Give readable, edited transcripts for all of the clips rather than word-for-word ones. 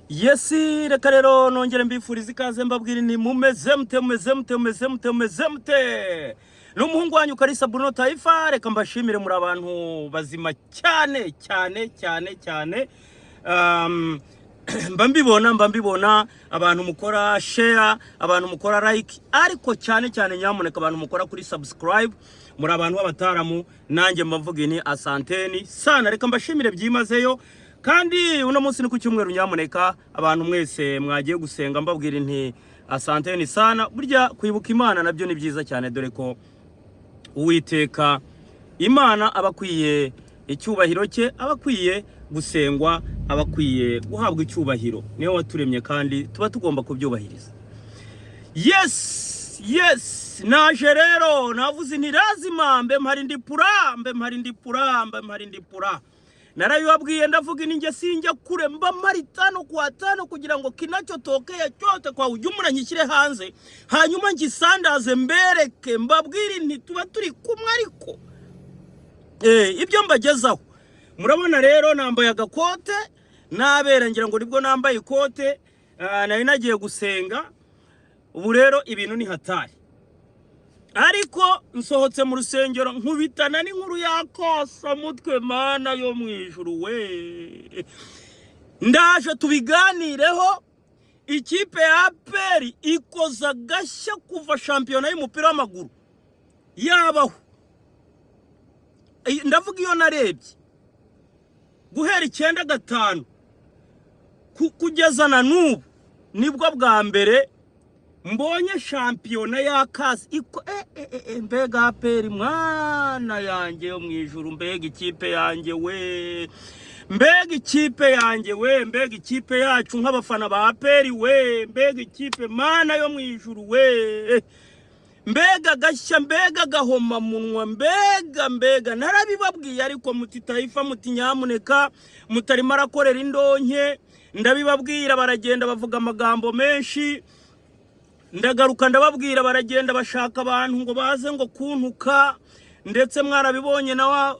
Yes, reka rero nongere mbifuriza ikaze, mbabwira ni mumeze mute, mumeze mute, mumeze mute, mumeze mute? Ni umuhungu wanyu Kalisa Bruno Taifa. Reka mbashimire, muri abantu bazima cyane cyane cyane cyane. Mba mbibona abantu mukora share, abantu mukora like, ariko cyane cyane nyamuneka abantu mukora kuri subscribe, muri abantu b'abataramu. Nanjye mbavuga ni asanteni sana. Reka mbashimire byimazeyo. Kandi uno munsi ni ku cyumweru, nyamuneka abantu mwese mwagiye gusenga, mbabwira nti asanteni sana. Burya kwibuka Imana nabyo ni byiza cyane, dore ko Uwiteka Imana aba akwiye icyubahiro cye, aba akwiye gusengwa, aba akwiye guhabwa icyubahiro. Niwe waturemye kandi tuba tugomba kubyubahiriza. Yes, naje rero navuze nti lazima mbe mpari, ndi pura, mbe mpari, ndi pura, mbe mpari, ndi pura. Narabibabwiye, ndavuga ninjye sinjya kure, mba mpari tano kwa tano kugira ngo kinachotokea chote kwa ujumla nyishyire hanze, hanyuma ngisandaze, mbereke, mbabwire nti tuba turi kumwe. Ariko ibyo mbagezaho murabona rero, nambaye agakote nabera, ngira ngo nibwo nambaye ikote. Nari nagiye gusenga. Ubu rero ibintu ni hatari, ariko nsohotse mu rusengero nkubitana n'inkuru yakosa mutwe. Mana yo mu ijuru we, ndaje tubiganireho. Ikipe ya APR ikoza agashya kuva shampiyona y'umupira w'amaguru yabaho. Ndavuga iyo narebye guhera 95 kugeza na n'ubu, nibwo bwa mbere mbonye shampiyona y'akazi iko mbega APR, mwana yanjye yo mu ijuru, mbega ikipe yanjye we, mbega ikipe yanjye we, mbega ikipe yacu nk'abafana ba APR we, mbega ikipe, Mana yo mu ijuru we, mbega agashya, mbega agahomamunwa, mbega mbega! Narabibabwiye, ariko muti Taifa, muti nyamuneka mutarimo arakorera indonke. Ndabibabwira, baragenda bavuga amagambo menshi. Ndagaruka ndababwira, baragenda bashaka abantu ngo baze ngo kuntuka. Ndetse mwarabibonye nawe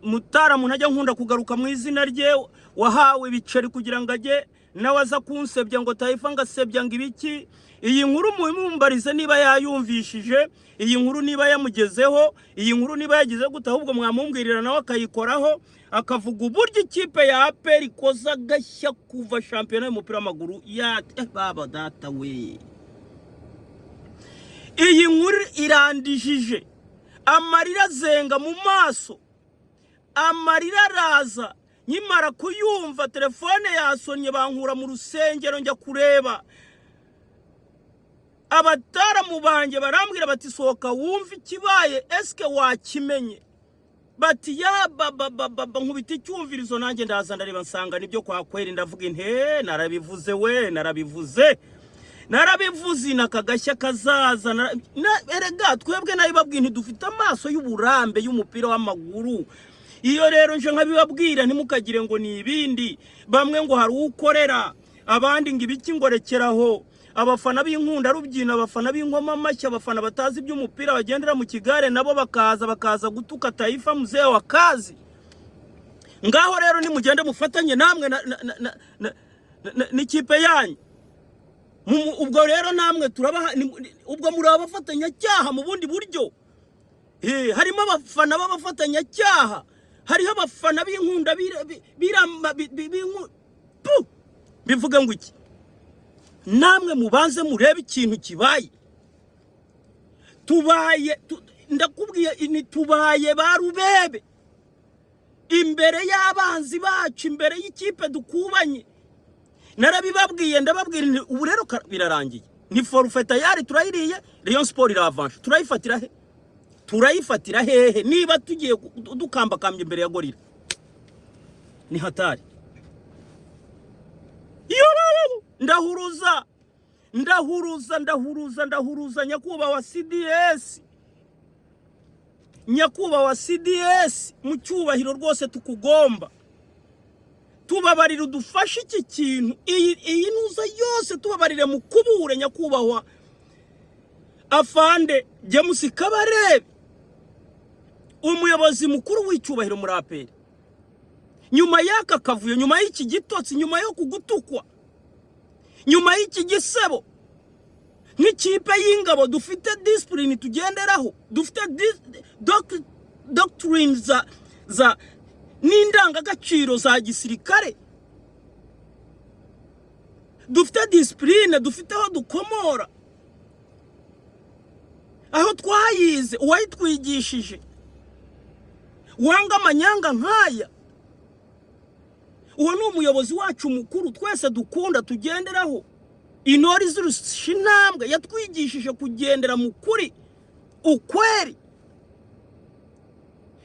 mutaramu ntajya nkunda kugaruka mu izina rye, wahawe ibiceri kugira ngo ajye nawe aza kunsebya ngo Taifa ngasebya ngo ibiki. Iyi nkuru mumbarize niba yayumvishije, iyi nkuru niba yamugezeho, iyi nkuru niba yagize gute. Ahubwo mwamumbwirira nawe akayikoraho, akavuga uburyo ikipe ya APR ikoza agashya kuva shampiyona y'umupira w'amaguru ya baba data we. Iyi nkuru irandijije, amarira azenga mu maso, amarira araza nkimara kuyumva. Telefone yasonnye, bankura mu rusengero njya kureba. Abataramu banjye barambwira bati: "Sohoka wumve ikibaye, esike wakimenye?" Bati: "Ya baba baba." Nkubita icyumvirizo, nanjye ndaza ndareba, nsanga nibyo kwa kweri. Ndavuga inte narabivuze we, narabivuze, narabivuze, inaka gashya kazaza. Erega twebwe nabibabwiye, ntidufite amaso y'uburambe y'umupira w'amaguru. Iyo rero nje nkabibabwira, ntimukagire ngo ni ibindi. Bamwe ngo hari ukorera abandi ngo ibiki, ngo rekeraho. Abafana b'inkunda rubyino, abafana b'inkoma amashyi, abafana batazi iby'umupira bagendera mu kigare, nabo bakaza gutuka Taifa mzee wa kazi. Ngaho rero nimugende mufatanye namwe n'ikipe yanyu. Ubwo rero namwe turabaha ubwo muri abafatanyacyaha mu bundi buryo. Harimo abafana b'abafatanyacyaha, hariho abafana b'inkunda Pu! Bivuga ngo iki? Namwe mubanze murebe ikintu kibaye. Tubaye ndakubwiye ni tubaye ba rubebe imbere y'abanzi bacu, imbere y'ikipe dukubanye. Narabibabwiye, ndababwira nti ubu rero birarangiye, ni forfait tayari, turayiriye. Rayon Sport iravanche, turayifatira he? Turayifatira hehe niba tugiye dukambakambye imbere ya Gorilla? Ni hatari. Yororo! Ndahuruza, ndahuruza, ndahuruza, ndahuruza. Nyakubahwa CDS, nyakubahwa CDS, mu cyubahiro rwose tukugomba, tubabarire udufashe iki kintu, iyi ntuza yose, tubabarire mukubure. Nyakubahwa afande James Kabarebe, umuyobozi mukuru w'icyubahiro muri APR, Nyuma y'aka kavuyo, nyuma y'iki gitotsi, nyuma yo kugutukwa, nyuma y'iki gisebo, nk'ikipe y'ingabo dufite discipline tugenderaho, dufite doctrine za n'indangagaciro za gisirikare, dufite discipline, dufite aho dukomora, aho twayize, uwayitwigishije wanga amanyanga nk'aya, uwo ni umuyobozi wacu mukuru twese dukunda, tugenderaho, intore izirusha intambwe, yatwigishije kugendera mu kuri, ukweri.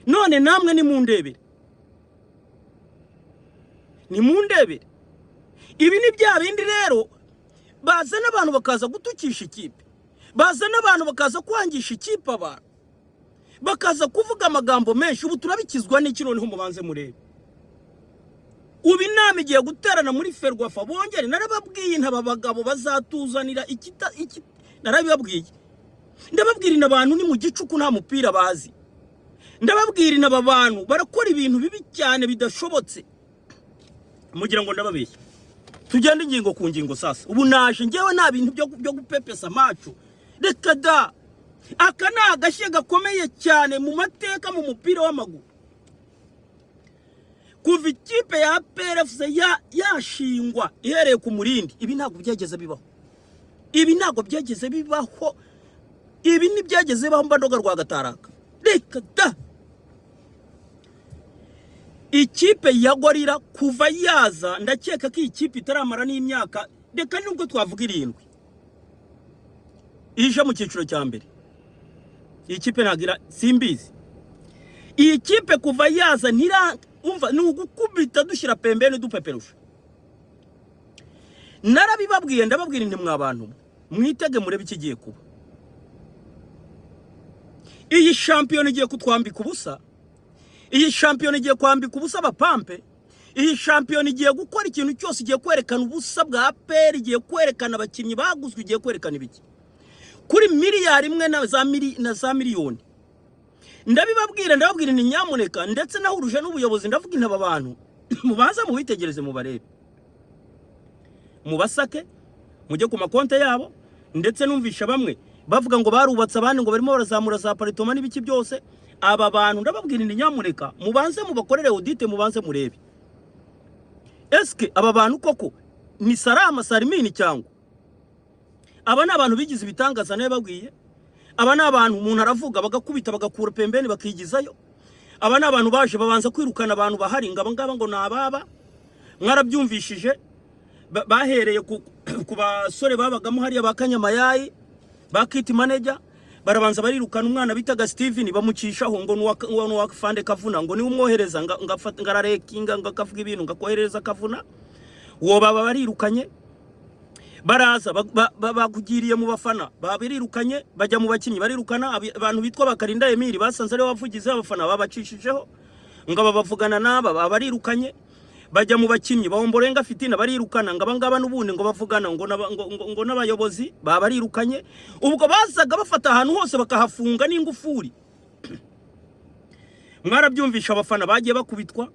None namwe nimundebere, nimundebere. Ibi ni bya bindi rero bazana abantu bakaza gutukisha ikipe, bazana abantu bakaza kwangisha ikipe, abantu bakaza kuvuga amagambo menshi. Ubu turabikizwa n'iki? Noneho mubanze murebe, ubu inama igiye guterana muri FERWAFA bongere. Narababwiye, ntaba bagabo bazatuzanira ikita iki. Narabibabwiye, ndababwira ina abantu ni mu gicuku, nta mupira bazi. Ndababwira ina aba bantu barakora ibintu bibi cyane bidashobotse, mugira ngo ndababeshya. Tugende ingingo ku ngingo. Sasa ubu naje ngewe nta bintu byo gupepesa macu, reka da. Aka ni agashya gakomeye cyane mu mateka mu mupira w'amaguru. Kuva ikipe ya APR FC yashingwa, ihereye ku Murindi, ibi ntabwo byageze bibaho, ibi ntabwo byageze bibaho, ibi ntibyageze bibaho. Mbandoga rwa gataraka, reka da. Ikipe ya Gorilla kuva yaza, ndakeka ko iyi kipe itaramara n'imyaka, reka nubwo twavuga 7 ije mu cyiciro cya mbere, iyi kipe ntabwo ira, simbizi. Iyi kipe kuva yaza ntira, umva, ni ugukubita dushyira pembeni, dupeperusha. Narabibabwiye, ndababwira nti: "Mwa bantu mwe, mwitege murebe ikigiye kuba. Iyi shampiyona igiye kutwambika ubusa, iyi shampiyona igiye kwambika ubusa abapampe, iyi shampiyona igiye gukora ikintu cyose, igiye kwerekana ubusa bwa APR, igiye kwerekana abakinnyi baguzwe, igiye kwerekana ibiki kuri miliyari 1 na za miliyoni." Ndabibabwira, ndababwira ni nyamuneka, ndetse nahuruje n'ubuyobozi, ndavuga intaba abantu mubanza mubitegereze, mubarebe, mubasake, mujye ku makonte yabo. Ndetse numvisha bamwe bavuga ngo barubatse, abandi ngo barimo barazamura za appartement n'ibiki byose. Aba bantu, ndababwira ni nyamuneka mubanze mubakorere audit, mubanze murebe eske aba bantu koko ni salama salimini, cyangwa aba ni abantu bigize ibitangaza. Nayo babwiye, aba ni abantu umuntu aravuga bagakubita, bagakura pembeni, bakigizayo. Aba ni abantu baje babanza kwirukana abantu bahari, ngo aba ngaba ngo ni ababa. Mwarabyumvishije, bahereye ku basore babagamo hariya ba Kanyamayayi, ba kit manager, barabanza barirukana umwana bitaga Steven, bamucishaho ngo nuwa Fande Kavuna, ngo niwe umwohereza, ngafata ngararekinga, ngo akavuga ibintu ngakohereza Kavuna. Uwo baba barirukanye, baraza bakugiriye mu bafana, babirirukanye, bajya mu bakinnyi barirukana abantu bitwa Bakarinda Emile, basanze ariwe wavugize abafana, babacishijeho ngo aba bavugana n'aba, babarirukanye. Bajya mu bakinnyi, bahomborenga fitina, barirukana ngo abangaba n'ubundi ngo bavugana ngo n'abayobozi, babarirukanye. Ubwo bazaga bafata ahantu hose bakahafunga n'ingufuri. Mwarabyumvisha, abafana bagiye bakubitwa,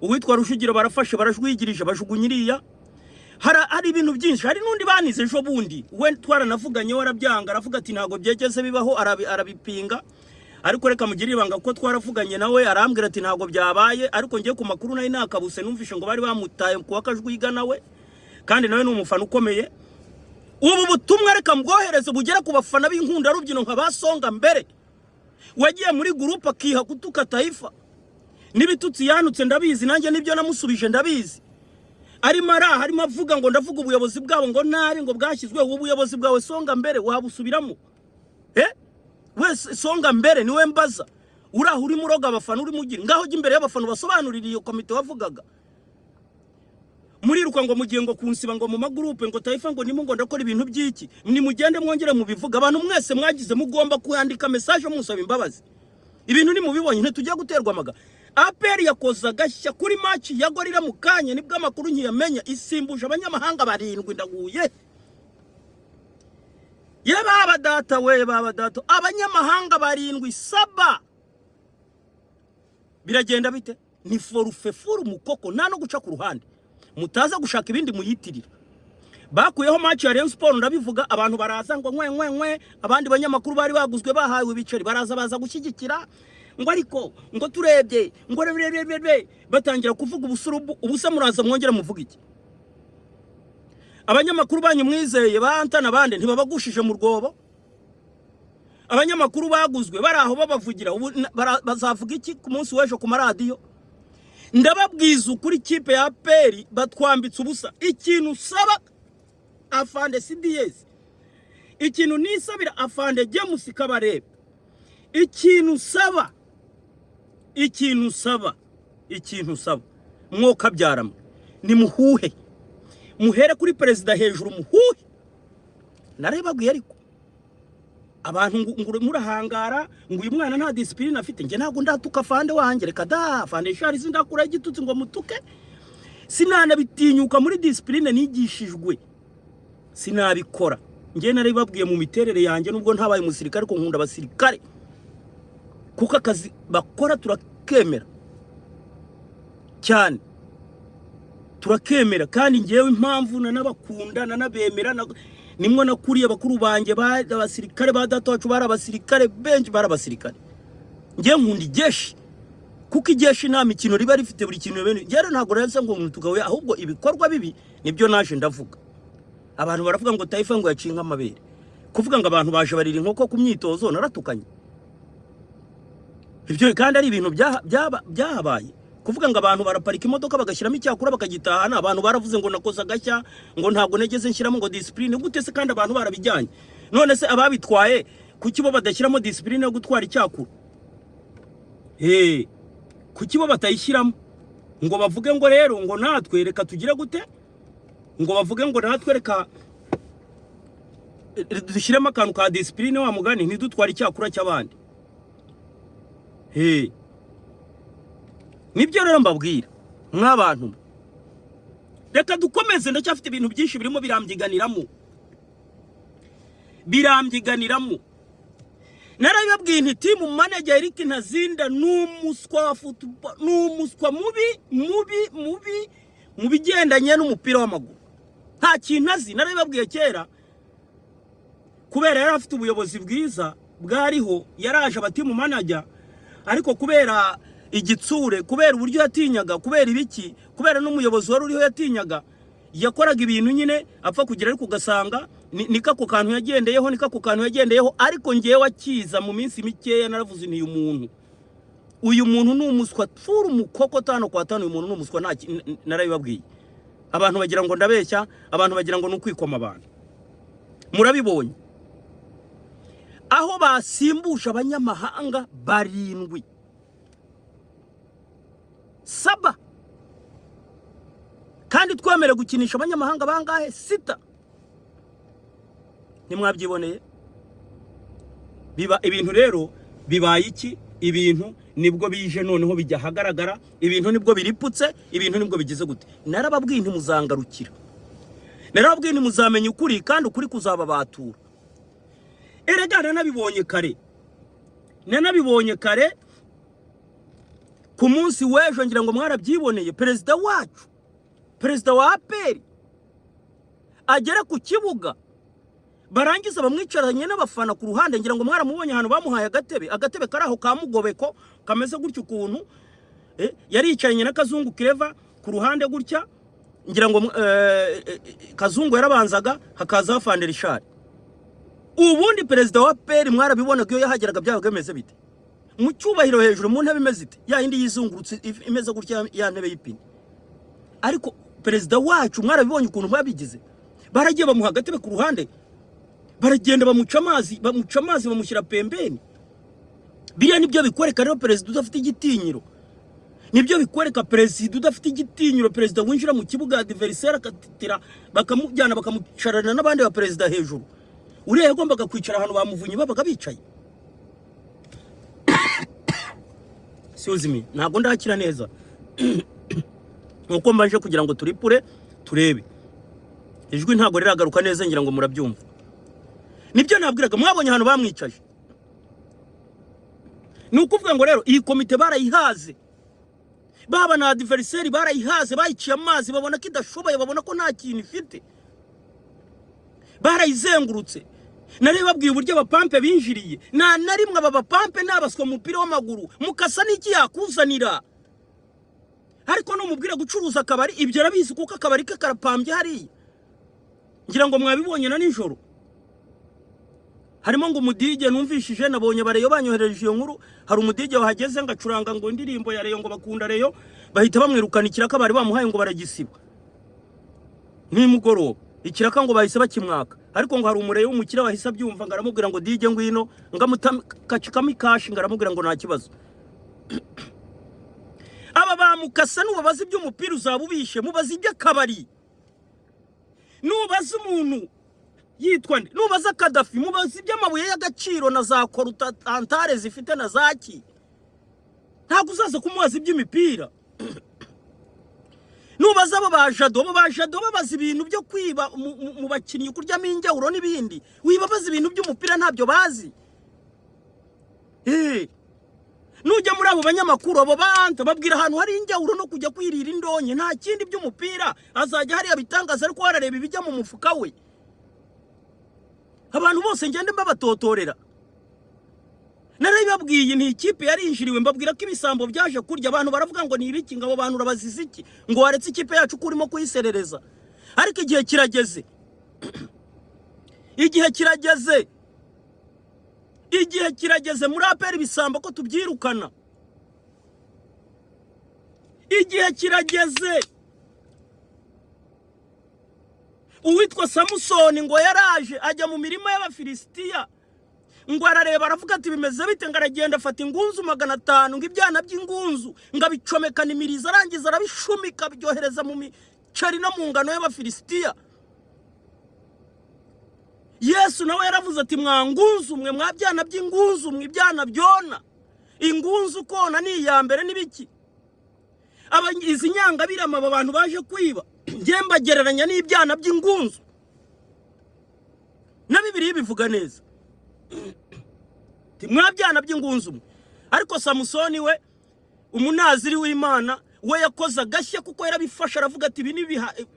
uwitwa Rujugiro barafashe barajwigirije, bajugunya iriya. Hari ibintu byinshi. Hari n'undi banize ejo bundi, we twaranavuganye, we arabyanga, aravuga ati ntabwo byegeze bibaho, arabipinga. Ariko reka mugire ibanga, kuko twaravuganye nawe, arambwira ati ntabwo byabaye. Ariko ngiye ku makuru nari nakabuse, numvishe ngo bari bamutaye kuwa Kajwiga nawe, kandi nawe ni umufana ukomeye. Ubu butumwa reka mbwohereze bugere ku bafana b'inkundarubyino nka basonga mbere wagiye muri groupe akiha gutuka Taifa n'ibitutsi yanutse. Ndabizi nanjye nibyo namusubije, ndabizi. Arimo araha, arimo avuga ngo ndavuga ubuyobozi bwabo ngo nabi, ngo bwashyizweho. Ubuyobozi bwawe, songa mbere, wabusubiramo? Eh, wese songa mbere, niwe mbaza, uraho urimo uroga abafana, urimo ugira ngaho jya imbere y'abafana ubasobanurire iyo komite wavugaga. Muriruka ngo mugiye ngo kunsiba ngo mu magroupe, ngo Taifa ngo nimo ngo ndakora ibintu by'iki. Nimugende mwongere mubivuga. Abantu mwese mwagize, mugomba kwandika message musaba imbabazi. Ibintu nimubibonye, ntitujya guterwa amaga. APR yakoze agashya kuri match ya Gorilla mu kanya, nibwo amakuru nkiyamenya, isimbuje abanyamahanga barindwi. Ndaguye ye baba data we, baba data, abanyamahanga barindwi saba. Biragenda bite? Ni forfait full mukoko, nta no guca ku ruhande, mutaza gushaka ibindi muyitirira. Bakuyeho match ya Rayon Sport, ndabivuga, abantu baraza ngo nkwe nkwe nkwe. Abandi banyamakuru bari baguzwe, bahawe ibiceri, baraza, baza gushyigikira ngo ariko ngo turebye ngo rebe rebe rebe, batangira kuvuga ubusurubu ubusa. Muraza mwongera muvuga iki? Abanyamakuru banyu mwizeye bantana bande ntibabagushije mu rwobo? Abanyamakuru baguzwe bari aho babavugira ubu bazavuga iki ku munsi w'ejo ku maradiyo? Ndababwiza ukuri, ikipe ya APR batwambitse ubusa. Ikintu usaba afande CDS, ikintu nisabira afande James Kabarebe, ikintu usaba, ikintu usaba, ikintu usaba, mwokabyaramo, nimuhuhe, muhere kuri perezida hejuru, muhuhe. Narebabwiye, ariko abantu ngo murahangara ngo uyu mwana nta discipline afite. Njye ntabwo ndatuka afande wanjye, reka da. Afande Charles ndakura igitutsi ngo mutuke, sinanabitinyuka. Muri discipline nigishijwe sinabikora. Njye narabibabwiye, mu miterere yanjye, nubwo ntabaye umusirikare, ariko nkunda abasirikare kuko akazi bakora turakemera cyane, turakemera. Kandi ngewe impamvu nanabakunda, nanabemera, nimwo nakuriye. Bakuru banjye abasirikare, ba data wacu bari abasirikare, benshi bari abasirikare. Ngewe nkunda ijeshi kuko ijeshi nta mikino riba rifite, buri kintu bene. Ngewe rero ntabwo rero ngo umuntu, ahubwo ibikorwa bibi nibyo naje ndavuga. Abantu baravuga ngo Taifa ngo yaciye nk'amabere, kuvuga ngo abantu baje barira inkoko ku myitozo. Naratukanye ibyo kandi ari ibintu byahabaye. Kuvuga ngo abantu baraparika imodoka bagashyiramo icyakura bakagitahana, abantu baravuze ngo nakoze agashya, ngo ntabwo nigeze nshyiramo ngo discipline. Gute se kandi abantu barabijyanye? None se ababitwaye kuki bo badashyiramo discipline yo gutwara icyakura? Kuki bo batayishyiramo ngo bavuge ngo rero ngo natwe reka tugire gute, ngo bavuge ngo natwe reka dushyiremo akantu ka discipline, wa mugani ntidutware icyakura cy'abandi? Nibyo rero mbabwira mw'abantu mwe. Reka dukomeze, ndacyafite ibintu byinshi birimo birambyiganiramo, birambyiganiramo. Narabibabwiye nti team manager Eric Ntazinda ni umuswa wa football, ni umuswa mubi mubi mubi mu bigendanye n'umupira w'amaguru, nta kintu azi. Narabibabwiye kera, kubera yari afite ubuyobozi bwiza bwariho, yaraje aba team manager, ariko kubera igitsure, kubera uburyo yatinyaga, kubera ibiki, kubera n'umuyobozi wari uriho yatinyaga, yakoraga ibintu nyine apfa kugira, ariko ugasanga ni kako kantu yagendeyeho, ni kako kantu yagendeyeho. Ariko ngewe akiza mu minsi mikeya naravuze nti uyu muntu ni umuswa pfura umukoko tano kwa tano, uyu muntu ni umuswa. Nta narabibabwiye, abantu bagira ngo ndabeshya, abantu bagira ngo ni ukwikoma abantu. Murabibonye aho basimbuje abanyamahanga barindwi, saba, kandi twemerewe gukinisha abanyamahanga bangahe? Sita. Ntimwabyiboneye? Biba ibintu rero bibaye iki? Ibintu nibwo bije noneho bijya ahagaragara, ibintu nibwo biriputse, ibintu nibwo bigize gute. Narababwiye ntimuzangarukira, narababwiye ntimuzamenya ukuri kandi ukuri kuzababatura. Erega nanabibonye kare, nanabibonye kare. Ku munsi w'ejo ngira ngo mwarabyiboneye, perezida wacu, perezida wa APR, agera ku kibuga, barangiza bamwicaranye n'abafana ku ruhande. Ngira ngo mwaramubonye ahantu bamuhaye agatebe, agatebe kari aho ka mugobeko kameze gutya ukuntu. Yari yicaranye na Kazungu Kireva ku ruhande gutya. Ngira ngo Kazungu yarabanzaga, hakazaho Afande Richard. Ubundi perezida wa APR mwarabibonaga, iyo yahageraga byabaga bimeze bite? Mu cyubahiro hejuru mu ntebe imeze ite? Ya yindi yizungurutse imeze gutya, ya ntebe y'ipine. Ariko perezida wacu mwarabibonye ukuntu babigize, baragiye bamuha agatebe ku ruhande, baragenda bamuca amazi, bamuca amazi, bamushyira pembeni. Biriya nibyo bikwereka rero perezida udafite igitinyiro, nibyo bikwereka perezida udafite igitinyiro, perezida winjira mu kibuga adversaire akatitira, bakamujyana bakamucarana n'abandi ba perezida hejuru. Uriya yagombaga kwicara ahantu bamuvunyi babaga bicaye. Excuse me, ntabwo ndakira neza, nkuko mbanje kugira ngo turipure turebe ijwi ntabwo riragaruka neza, ngira ngo murabyumva. Nibyo nabwiraga, mwabonye ahantu bamwicaje. Ni ukuvuga ngo rero iyi komite barayihaze. Baba na adversaire barayihaze, bayiciye amazi, babona ko idashoboye, babona ko nta kintu ifite, barayizengurutse. Nari babwiye uburyo abapampe binjiriye. Nta na rimwe aba bapampe nabaswa mu mupira w'amaguru. Mukasa n'iki yakuzanira? Ariko numubwira gucuruza akabari, ibyo arabizi, kuko akabari ke karapambye hariya. Ngira ngo mwabibonye na nijoro harimo ngo umu DJ. Numvishije, nabonye ba Rayon banyohereje iyo nkuru. Hari umu DJ wahageze ngo acuranga ngo indirimbo ya Rayon, ngo bakunda Rayon, bahita bamwirukana. Ikiraka bari bamuhaye ngo baragisiba nimugoroba. Ikiraka ngo bahise bakimwaka, ariko ngo hari umu Rayon w'umukire wahise abyumva, ngo aramubwira ngo: "DJ, ngwino," ngo amutakacikamo ikashi, ngo aramubwira ngo nta kibazo. Aba bamukasa nubabaza iby'umupira uzaba ubishe. Mubaza iby'akabari, nubaza umuntu yitwa nde, nubaza Kadafi, mubaza iby'amabuye y'agaciro na za korutantare zifite na zaki. Ntabwo uzaza kumubaza iby'imipira. Nubaza abo ba Jado, abo ba Jado babaza ibintu byo kwiba mu bakinnyi, kuryamo injyawuro n'ibindi. Wibabaza ibintu by'umupira, ntabyo bazi. Nujya muri abo banyamakuru, abo banta babwira ahantu hari injyawuro no kujya kwirira indonke, nta kindi by'umupira. Azajya hariya bitangaza, ariko warareba ibijya mu mufuka we. Abantu bose ngende mbabatotorera. Narabibabwiye nti ikipe yarinjiriwe, mbabwira ko ibisambo byaje kurya abantu. Baravuga ngo ni ibiki, ngo abo bantu urabaziza iki, ngo waretse ikipe yacu ko urimo kuyiserereza. Ariko igihe kirageze, igihe kirageze, igihe kirageze muri APR ibisambo ko tubyirukana. Igihe kirageze. Uwitwa Samusoni ngo yaraje ajya mu mirima y'Abafilisitiya, ngo arareba, aravuga ati: "Bimeze bite?" Ngo aragenda afata ingunzu 500, ngo ibyana by'ingunzu, ngo abicomekana imirizo, arangiza arabishumika, abyohereza mu miceri no mu ngano y'Abafilisitiya. Yesu nawe yaravuze ati: "Mwa ngunzu mwe, mwa byana by'ingunzu mwe, ibyana byona." Ingunzu kona ni iya mbere n'ibiki? Izi nyangabirama, aba bantu baje kwiba, njye mbagereranya n'ibyana by'ingunzu. Na Bibiliya bivuga neza ati: "Mwa byana by'ingunzu mwe." Ariko Samusoni we, umunaziri w'Imana, we yakoze agashya, kuko yarabifashe aravuga ati: "Ibi ni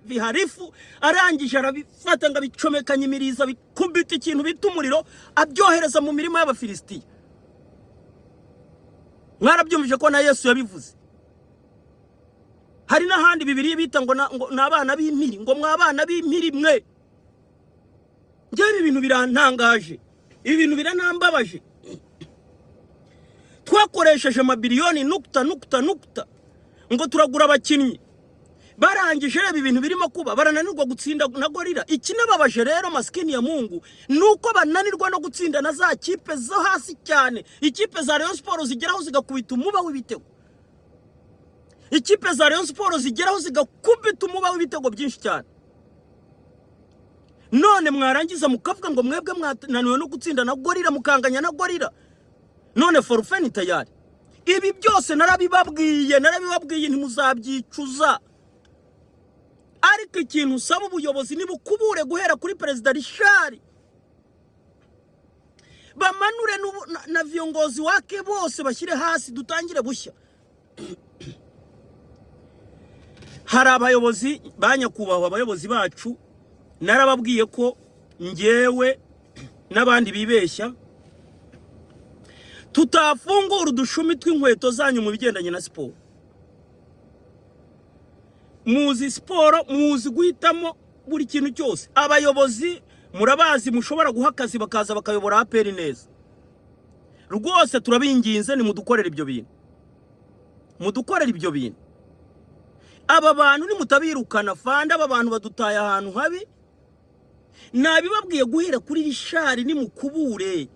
biharifu." Arangije arabifata ngo abicomekanye imirizo, abikubita ikintu bita umuriro, abyohereza mu mirima y'Abafilisitiya. Mwarabyumvise ko na Yesu yabivuze. Hari n'ahandi Bibiliya bita ngo ni abana b'impiri, ngo mwa bana b'impiri mwe. Njyewe ibi bintu birantangaje, ibi bintu biranambabaje. Twakoresheje amabiliyoni nukta nukta nukta ngo turagura abakinnyi, barangije reba ibintu birimo kuba, barananirwa gutsinda na Gorilla. Ikinababaje rero, masikini ya Mungu, ni uko bananirwa no gutsinda na za kipe zo hasi cyane. Ikipe za Rayon Sport zigeraho zigakubita umuba w'ibitego, ikipe za Rayon Sport zigeraho zigakubita umuba w'ibitego byinshi cyane. None mwarangiza mukavuga ngo mwebwe mwananiwe no gutsinda na Gorilla, mukanganya na Gorilla, none forfait ni tayari. Ibi byose narabibabwiye, narabibabwiye, ntimuzabyicuza. Ariko ikintu usaba ubuyobozi, nibukubure guhera kuri Perezida Richard, bamanure na viongozi wake bose, bashyire hasi, dutangire bushya. Hari abayobozi ba nyakubahwa, abayobozi bacu, narababwiye ko njyewe n'abandi bibeshya tutafungura udushumi tw'inkweto zanyu mu bigendanye na siporo. Muzi siporo, muzi guhitamo buri kintu cyose. Abayobozi murabazi, mushobora guha akazi bakaza bakayobora APR neza. Rwose turabinginze, nimudukorere ibyo bintu, mudukorere ibyo bintu. Aba bantu nimutabirukana fanda, aba bantu badutaye ahantu habi. Nabibabwiye guhera kuri Richard, nimukubure.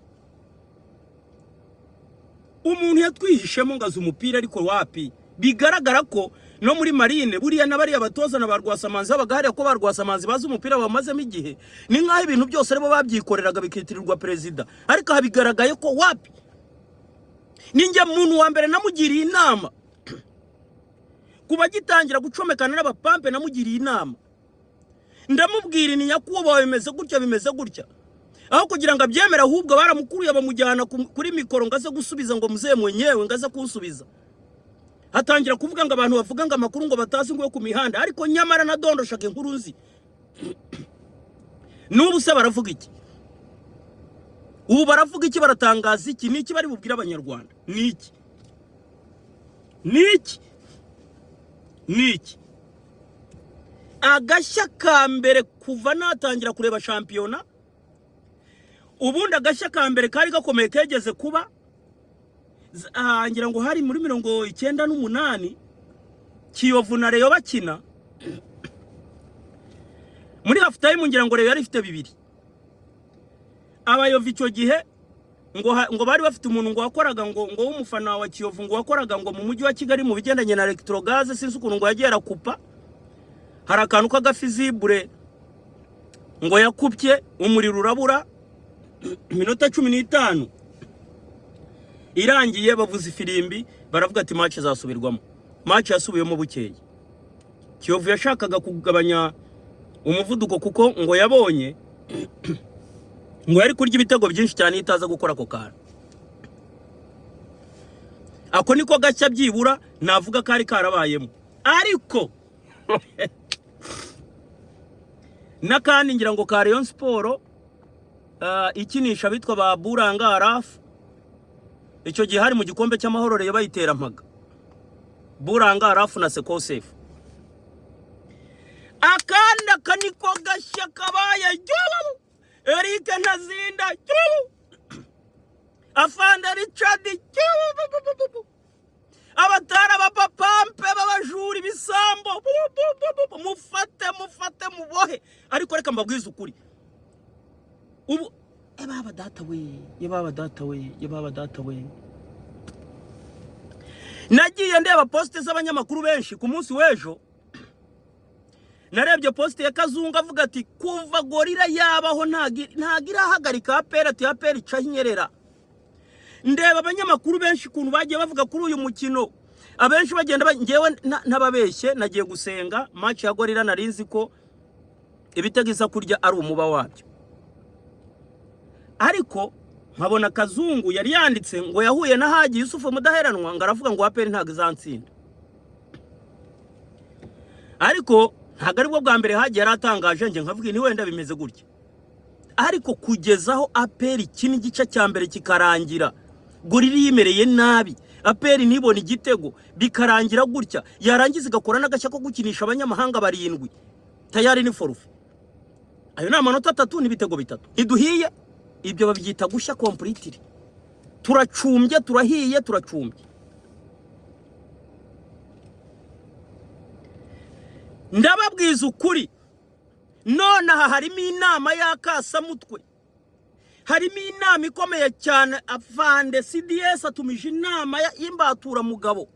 Umuntu yatwihishemo ngo azi umupira, ariko wapi. Bigaragara ko no muri Marine buriya n'abariya batoza na ba Rwasamanzi babaga hariya, ko ba Rwasamanzi bazi umupira bamazemo igihe, ni nk'aho ibintu byose aribo babyikoreraga bikitirirwa perezida. Ariko aha bigaragaye ko wapi. Ninjye muntu wa mbere namugiriye inama kuba agitangira gucomekana n'abapampe. Namugiriye inama, ndamubwira ni: "Nyakubahwa, bimeze gutya, bimeze gutya." Aho kugira ngo abyemere, ahubwo baramukuruye bamujyana kuri mikoro ngo aze gusubiza, ngo muzee mwenyewe ngo aze kunsubiza. Hatangira kuvuga ngo abantu bavuga ngo amakuru ngo batazi ngo yo ku mihanda, ariko nyamara nadondoshaga inkuru nzi. N'ubu se baravuga iki? Ubu baravuga iki? Baratangaza iki? Ni iki bari bubwire Abanyarwanda? Ni iki? Ni iki? Ni iki? Agashya ka mbere kuva natangira kureba shampiyona, ubundi agashya ka mbere kari gakomeye kegeze kuba ngira ngo hari muri 98, Kiyovu na Rayon bakina muri half time, ngira ngo Rayon yari ifite 2. Abayovu icyo gihe ngo bari bafite umuntu ngo wakoraga ngo w'umufana wa Kiyovu, ngo wakoraga ngo mu mujyi wa Kigali mu bigendanye na Electrogaz, sinzi ukuntu ngo yagiye arakupa, hari akantu k'agafizibure ngo yakupye, umuriro urabura. Iminota 15 irangiye bavuza ifirimbi, baravuga ati match zasubirwamo. Match yasubiyemo bukeye. Kiyovu yashakaga kugabanya umuvuduko kuko ngo yabonye ngo yari kurya ibitego byinshi cyane iyo itaza gukora ako kantu. Ako niko gashya byibura navuga kari karabayemo. Ariko n'akandi ngira ngo ka Rayon Sport ikinisha abitwa ba Buranga Arafu, icyo gihe hari mu gikombe cy'amahoro, Rayon bayitera mpaga, Buranga Arafu na Sekosefu. Akandi aka niko gashya kabaye. Jyubu! Eric Ntazinda, jyubu! Afande Richard, jyubu! Abatari abapapampe b'abajura, ibisambo, bu, bu, bu, bu, bu, mufate, mufate, mubohe. Ariko reka mbabwize ukuri ubu, ebaba data we, ebaba data we, ebaba data we, nagiye ndeba post z'abanyamakuru benshi ku munsi w'ejo. Narebye post ya Kazungu avuga ati kuva Gorilla yabaho ntago irahagarika APR, ati APR icaho inyerera. Ndeba abanyamakuru benshi ukuntu bagiye bavuga kuri uyu mukino, abenshi bagenda ngewe ntababeshye, nagiye gusenga. Match ya Gorilla nari nzi ko ibitego iza kurya ari umuba wabyo, ariko nkabona Kazungu yari yanditse ngo yahuye na Haji Yusufu Mudaheranwa, ngo aravuga ngo APR ntabwo izantsinda. Ariko ntabwo aribwo bwa mbere Haji yari atangaje, njye nkavuga ni wenda bimeze gutya. Ariko kugeza aho APR ikina igice cya mbere kikarangira Gorilla yimereye nabi, APR ntibone igitego, bikarangira gutya, yarangiza igakora n'agashya ko gukinisha abanyamahanga barindwi, tayari ni forfait. Ayo ni amanota 3 n'ibitego 3. Ntiduhiye? Ibyo babyita gushya completely. Turacumbye, turahiye, turacumbye. Ndababwiza ukuri, nonaha harimo inama y'akasamutwe, harimo inama ikomeye cyane. Afande CDS atumije inama y'imbaturamugabo.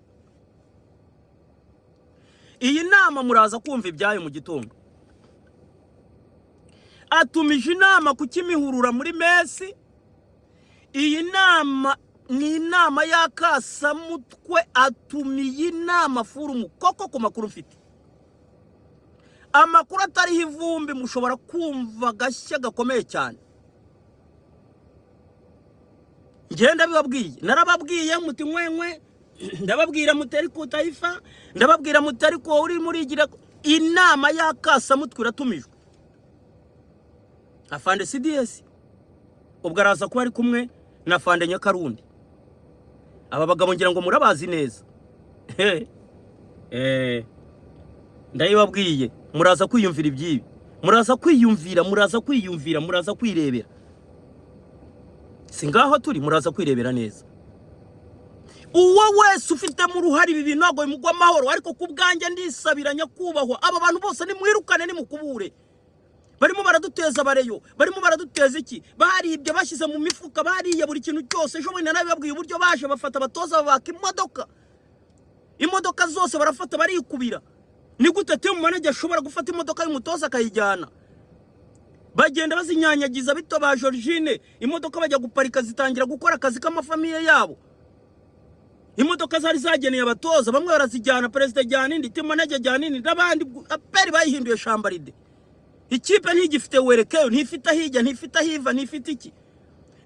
Iyi nama muraza kumva ibyayo mu gitondo. Atumije inama ku Kimihurura muri mess. Iyi nama ni inama y'akasamutwe, atumiye inama furumu koko. Ku makuru mfite, amakuru atariho ivumbi, mushobora kumva agashya gakomeye cyane. Ngenda bibabwiye, narababwiye muti nkwenkwe, ndababwira mutari ku tayifa, ndababwira mutari ko uri murigira. Inama y'akasamutwe iratumijwe. Afande CDS ubwo araza kuba ari kumwe na Afande Nyakarundi. Aba bagabo ngira ngo murabazi neza. Ndabibabwiye, muraza kwiyumvira iby'ibi, muraza kwiyumvira, muraza kwiyumvira, muraza kwirebera. Si ngaho turi, muraza kwirebera neza. Uwo wese ufitemo uruhare, ibi bintu ntabwo bimugwa amahoro. Ariko ku bwanjye ndisabira, nyakubahwa, aba bantu bose nimwirukane, nimukubure. Barimo baraduteza abareyo, barimo baraduteza iki? Baribye, bashyize mu mifuka, bariye buri kintu cyose. Ejo bundi narabibabwiye uburyo baje bafata abatoza, babaka imodoka, imodoka zose barafata barikubira. Ni gute team manager ashobora gufata imodoka y'umutoza akayijyana? Bagenda bazinyanyagiza bito ba Georgine, imodoka bajya guparika zitangira gukora akazi k'amafamiye yabo. Imodoka zari zageneye abatoza bamwe barazijyana, perezida ajyana indi, team manager ajyana indi, n'abandi. APR bayihinduye shambaride. Ikipe ntigifite werekeyo, ntifite ahijya, ntifite ahiva, ntifite iki.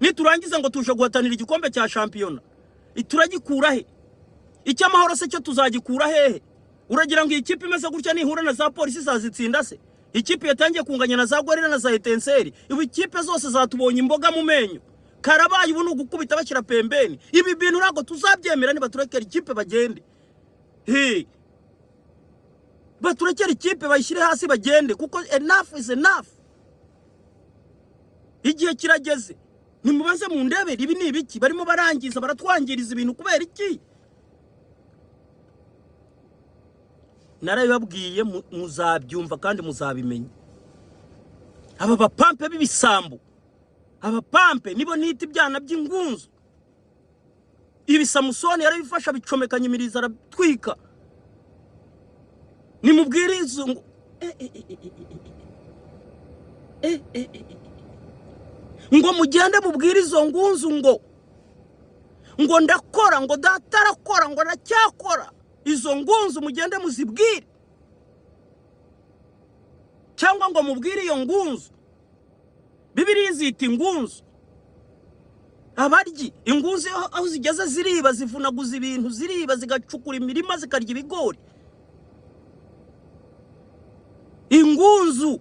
Niturangiza ngo tuje guhatanira igikombe cya shampiyona, turagikura he? Icy'Amahoro se cyo tuzagikura hehe? Uragira ngo iyi kipe imeze gutya nihura na za Polisi zazitsinda se? Ikipe yatangiye kunganya na za Gorilla na za Etincelles, ubu ikipe zose zatubonye imboga mu menyo. Karabaye, ubu ni ugukubita bashyira pembeni. Ibi bintu ntabwo tuzabyemera. Nibaturekera ikipe bagende. He, baturekere ikipe, bayishyire hasi bagende, kuko enough is enough. Igihe kirageze. Nimubaze mu ndebere, ibi ni ibiki barimo barangiza? Baratwangiriza ibintu kubera iki? Narabibabwiye, muzabyumva kandi muzabimenya. Aba bapampe b'ibisambo, abapampe nibo nita ibyana by'ingunzu. Ibi Samusoni yarabifasha, bicomekanya imirizo, aratwika. Nimubwire izo ngo ngo mugende mubwire izo ngunzu ngo ndakora, ngo data arakora, ngo ndacyakora. Izo ngunzu mugende muzibwire, cyangwa ngo mubwire iyo ngunzu. Bibiliya zita ingunzu abaryi. Ingunzu aho zigeze ziriba, zivunaguza ibintu, ziriba, zigacukura imirima, zikarya ibigori. Ingunzu.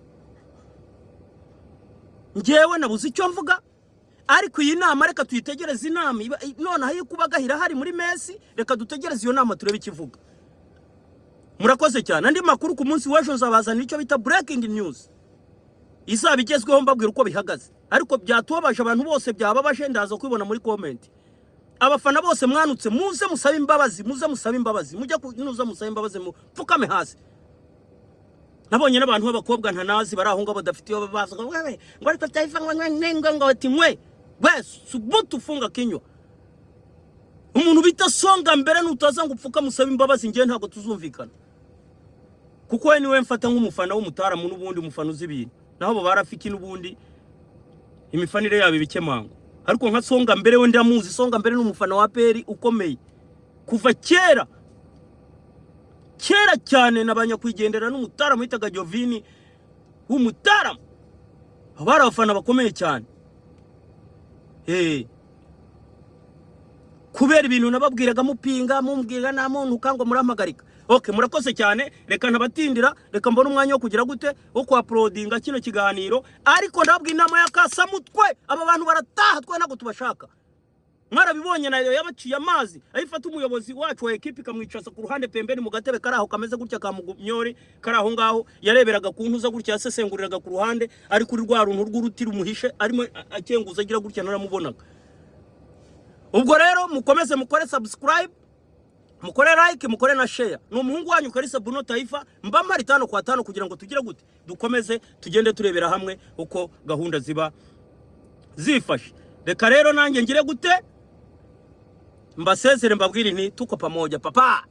Ngewe nabuze icyo mvuga, ariko iyi nama reka tuyitegereze. Inama nonaha iyo kubaga irahari muri mesi. Reka dutegereze iyo nama, turebe ikivuga. Murakoze cyane. Andi makuru ku munsi w'ejo nzabazanira icyo bita breaking news izaba igezweho, mbabwira uko bihagaze. Ariko byatubabaje, abantu bose byababaje, ndaza kubibona muri comment. Abafana bose mwanutse, muze musabe imbabazi, muze musabe imbabazi, mujye kunuza musabe imbabazi, mupfukame hasi. Nabonye n'abantu b'abakobwa ntanazi bari aho ngaho badafite iyo babaza ngo wewe, ngo ariko Taifa, ngo ngo ngo ngo ati nkwe we subutu funga kinywa. Umuntu bita Songa Mbere, nutaza ngo upfuka musabe imbabazi, ngewe ntabwo tuzumvikana, kuko we niwe mfata nk'umufana w'umutaramu, n'ubundi umufana uzi ibintu. Naho abo barafiki n'ubundi imifanire yabo ibikemango. Ariko nka Songa Mbere we ndamuzi. Songa Mbere ni umufana wa APR ukomeye kuva kera, kera cyane, na banyakwigendera n'umutaramu witaga Jovini w'umutaramu. Abo bari abafana bakomeye cyane. Kubera ibintu nababwiraga mupinga, mumbwira nta muntu ngo murampagarika. Okay, murakoze cyane. Reka ntabatindira, reka mbone umwanya wo kugira gute, wo kuuploadinga kino kiganiro. Ariko ndababwira inama ya kasamutwe, aba bantu barataha, twe ntabwo tubashaka. Mwarabibonye, nayo yabaciye amazi, aho ifata umuyobozi wacu wa ekipi ikamwicaza ku ruhande pembeni mu gatebe kari aho kameze gutya ka mugumyori kari aho ngaho. Yareberaga ku ntuza gutya, yasesenguriraga ku ruhande, ari kuri rwa runtu rw'uruti rumuhishe, arimo akenguza agira gutya, naramubonaga. Ubwo rero mukomeze mukore subscribe, mukore like, mukore na share. Ni umuhungu wanyu Kalisa Bruno Taifa, mba mpari tano kwa tano kugira ngo tugire gute, dukomeze tugende turebera hamwe uko gahunda ziba zifashe. Reka rero nanjye ngire gute, mbasezere, mbabwire nti tuko pamoja papa.